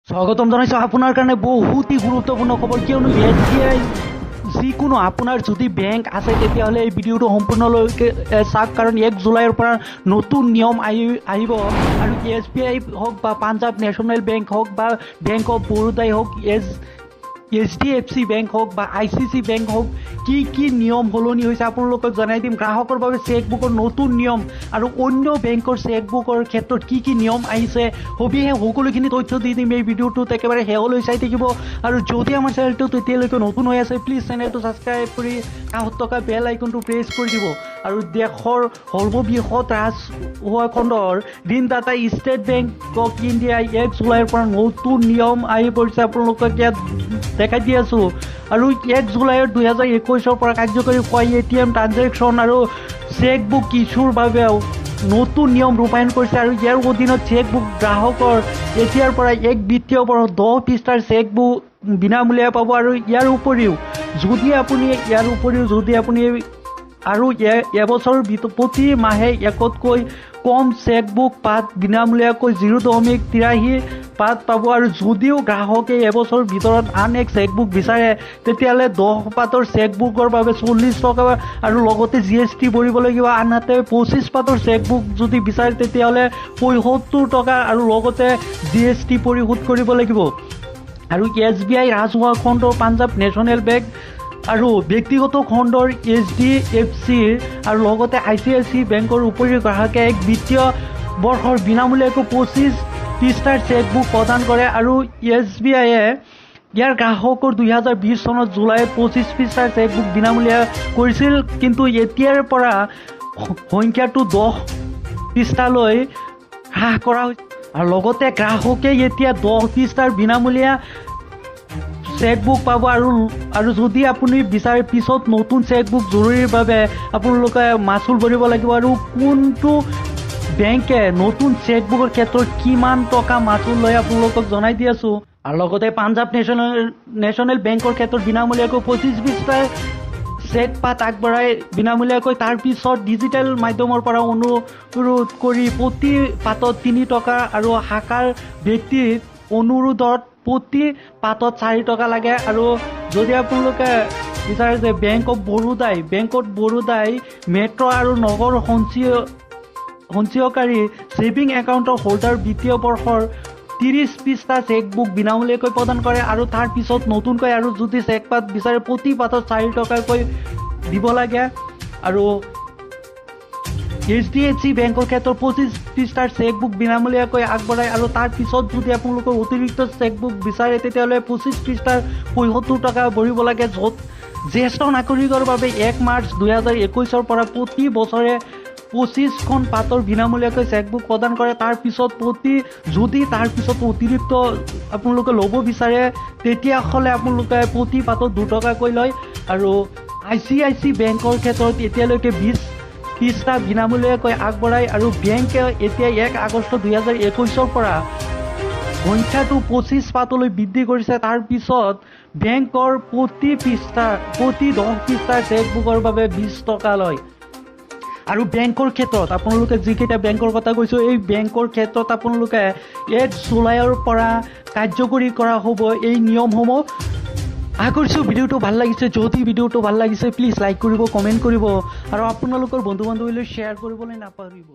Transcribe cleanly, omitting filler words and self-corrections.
স্বাগতম জনাইছোঁ আপোনাৰ কাৰণে বহুতেই গুৰুত্বপূৰ্ণ খবৰ, কিয়নো এছ বি আই যিকোনো আপোনাৰ যদি বেংক আছে, তেতিয়াহ'লে এই ভিডিঅ'টো সম্পূৰ্ণলৈকে চাওক, কাৰণ 1 জুলাইৰ পৰা নতুন নিয়ম আহিব। আৰু এছ বি আই হওক বা পাঞ্জাৱ নেশ্যনেল বেংক হওক বা বেংক অফ বৰোদাই হওক, H D F C bank হওক বা I C C bank হওক, কি কি নিয়ম সলনি হৈছে আপোনালোকক জনাই দিম। গ্ৰাহকৰ বাবে চেকবুকৰ নতুন নিয়ম আৰু অন্য বেংকৰ চেকবুকৰ ক্ষেত্ৰত কি কি নিয়ম আহিছে, সবিশেষ সকলোখিনি তথ্য দি দিম এই ভিডিঅ'টোত। একেবাৰে শেষলৈ চাই থাকিব। আৰু যদি আমাৰ চেনেলটোত এতিয়ালৈকে নতুন হৈ আছে, প্লিজ চেনেলটো ছাবস্ক্ৰাইব কৰি কাষত থকা বেল আইকনটো প্ৰেছ কৰি দিব। আৰু দেশৰ সৰ্ববৃহৎ ৰাজহুৱা খণ্ডৰ ঋণদাতা ষ্টেট বেংক অফ ইণ্ডিয়াই 1 জুলাইৰ পৰা নতুন নিয়ম আহি পৰিছে, আপোনালোকক ইয়াত দেখাই দি আছোঁ। আৰু 1 জুলাইৰ 2021ৰ পৰা কাৰ্যকৰী হোৱা এ টি এম ট্ৰানজেকশ্যন আৰু চেকবুক ইছ্যুৰ বাবেও নতুন নিয়ম ৰূপায়ণ কৰিছে। আৰু ইয়াৰ অধীনত চেকবুক গ্ৰাহকৰ এতিয়াৰ পৰা এক বিত্তীয় বৰ্ষত 10 পৃষ্ঠাৰ চেকবুক বিনামূলীয়া পাব। আৰু ইয়াৰ উপৰিও যদি আপুনি আৰু এবছৰৰ ভিতৰত প্ৰতি মাহে একতকৈ কম চেকবুক পাত বিনামূলীয়াকৈ 0.83 পাত পাব। আৰু যদিও গ্ৰাহকে এবছৰৰ ভিতৰত আন এক চেকবুক বিচাৰে, তেতিয়াহ'লে 10 পাতৰ চেকবুকৰ বাবে 40 টকা আৰু লগতে জি এছ টি ভৰিব লাগিব। আনহাতে 25 পাতৰ চেকবুক যদি বিচাৰে, তেতিয়াহ'লে 75 টকা আৰু লগতে জি এছ টি পৰিশোধ কৰিব লাগিব। আৰু এছ বি আই, ৰাজহুৱা খণ্ডৰ পাঞ্জাৱ নেশ্যনেল বেংক আৰু ব্যক্তিগত খণ্ডৰ এইচ ডি এফ চিৰ আৰু লগতে I C I C বেংকৰ উপৰিও গ্ৰাহকে এক বিত্তীয় বৰ্ষৰ বিনামূলীয়াকৈ 25 পৃষ্ঠাৰ চেকবুক প্ৰদান কৰে। আৰু এছ বি আইয়ে ইয়াৰ গ্ৰাহকৰ 2020 চনত জুলাইত 25 পৃষ্ঠাৰ চেকবুক বিনামূলীয়া কৰিছিল, কিন্তু এতিয়াৰ পৰা সংখ্যাটো 10 পৃষ্ঠালৈ হ্ৰাস কৰা হৈছে। আৰু লগতে গ্ৰাহকে এতিয়া 10 পৃষ্ঠাৰ বিনামূলীয়া চেকবুক পাব। আৰু যদি আপুনি বিচাৰে পিছত নতুন চেকবুক জৰুৰীৰ বাবে আপোনালোকে মাচুল ভৰিব লাগিব। আৰু কোনটো বেংকে নতুন চেকবুকৰ ক্ষেত্ৰত কিমান টকা মাচুল লয়, আপোনালোকক জনাই দি আছোঁ। আৰু লগতে পাঞ্জাৱ নেশ্যনেল বেংকৰ ক্ষেত্ৰত বিনামূলীয়াকৈ 25 পৃষ্ঠাৰ চেক পাত আগবঢ়াই বিনামূলীয়াকৈ। তাৰপিছত ডিজিটেল মাধ্যমৰ পৰা অনুৰোধ কৰি প্ৰতি পাতত 3 টকা আৰু শাখাৰ ভিত্তিত অনুৰোধত প্ৰতি পাতত 4 টকা লাগে। আৰু যদি আপোনালোকে বিচাৰে যে বেংক অফ বৰোদাই মেট্ৰ' আৰু নগৰ সঞ্চয়কাৰী ছেভিং একাউণ্টৰ হোল্ডাৰ বিত্তীয় বৰ্ষৰ 30 পৃষ্ঠা চেকবুক বিনামূলীয়াকৈ প্ৰদান কৰে। আৰু তাৰ পিছত নতুনকৈ আৰু যদি চেক পাত বিচাৰে, প্ৰতি পাতত 4 টকাকৈ দিব লাগে। আৰু এইচ ডি এফ চি বেংকৰ ক্ষেত্ৰত 25 পৃষ্ঠাৰ চেকবুক বিনামূলীয়াকৈ আগবঢ়ায় আৰু তাৰ পিছত যদি আপোনালোকে অতিৰিক্ত চেকবুক বিচাৰে, তেতিয়াহ'লে 25 পৃষ্ঠাৰ 75 টকা ভৰিব লাগে। য'ত জ্যেষ্ঠ নাগৰিকৰ বাবে 1 মাৰ্চ 2021ৰ পৰা প্ৰতি বছৰে 25খন পাতৰ বিনামূলীয়াকৈ চেকবুক প্ৰদান কৰে। তাৰপিছত যদি তাৰপিছত অতিৰিক্ত আপোনালোকে ল'ব বিচাৰে, তেতিয়াহ'লে আপোনালোকে প্ৰতি পাতত 2 টকাকৈ লয়। আৰু I C I C বেংকৰ ক্ষেত্ৰত এতিয়ালৈকে 20 পৃষ্ঠা বিনামূলীয়াকৈ আগবঢ়ায় আৰু বেংকে এতিয়া 1 আগষ্ট 2021ৰ পৰা সংখ্যাটো 25 পাতলৈ বৃদ্ধি কৰিছে। তাৰপিছত বেংকৰ প্ৰতি 10 পৃষ্ঠাৰ চেকবুকৰ বাবে 20 টকা লয়। আৰু বেংকৰ ক্ষেত্ৰত আপোনালোকে যিকেইটা বেংকৰ কথা কৈছোঁ, এই বেংকৰ ক্ষেত্ৰত আপোনালোকে 1 জুলাইৰ পৰা কাৰ্যকৰী কৰা হ'ব এই নিয়মসমূহ। আশা কৰিছোঁ ভিডিঅ'টো ভাল লাগিছে। যদি ভিডিঅ'টো ভাল লাগিছে, প্লিজ লাইক কৰিব, কমেণ্ট কৰিব আৰু আপোনালোকৰ বন্ধু বান্ধৱীলৈ শ্বেয়াৰ কৰিবলৈ নাপাহৰিব।